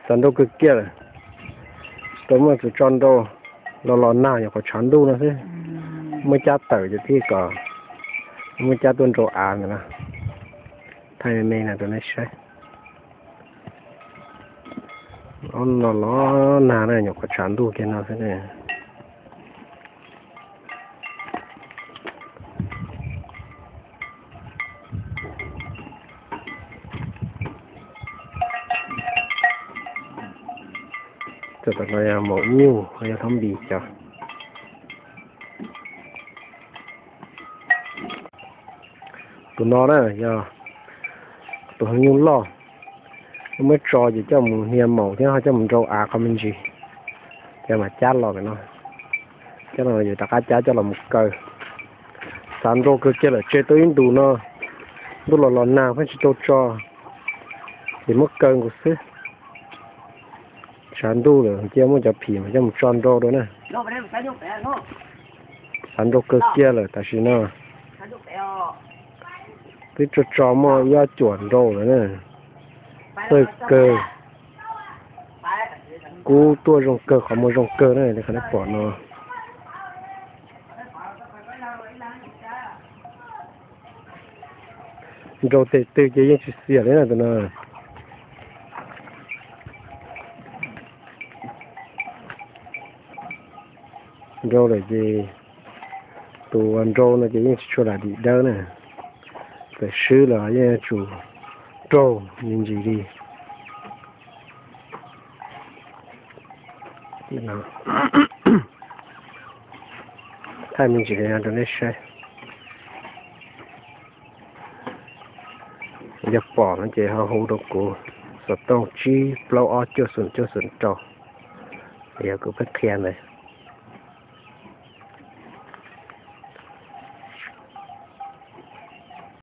Xav nrau kawg kiag lawm. Tsis tau muaj tus tso nrau, los los nag nyuam qhuav tshav ntuj no xwb. Muab cab tawm ces thiaj kom muab cab tuaj nrau av ntawm no. Thaij me me no rau nej saib. Los los nag na, nyuam qhuav tshav ntuj kiag no xwb na. Tam no yog maum nyuj, yog thab npis cov. Tus no na yog tus nyuj loj, muab tso ces coj mus hnia maum thiab ho coj mus nrau av qhov me ntsis, ces mam cab los pem no. Cab los yus rov qab cab coj los mus kaw. Xav nrau kawg kiag lawm, tseg tau ib ntus no, ntuj los los nag pheej tsis tau tso, ces muab kaw nkaus xwb. Tshav ntuj lawm cia muab cov phim mas coj mus tso nrau dua na. Xav nrau kawg kiag lawm tam sim no. Twb tso tso muaj ib ob cuam nrau lawm na. Txawj kawg. Kub tuaj zoo kawg, qhov muag zoo kawg na li qhov nej pom no. Nrau tes twg ces yeej tsis xiam li na tus no. Nrau lawm ces tus uas nrau no ces yeej tsis tshua lam dim dawb na. Txawm swb los yeej yuav tsum raug me ntsis li. Thaij me ntsis li no rau nej saib. Yog pom no ces ho hu rau kuv xov tooj tsib plaub ob cuaj xoom cuaj xoom rau, yog kuv pheej qhia ntawd.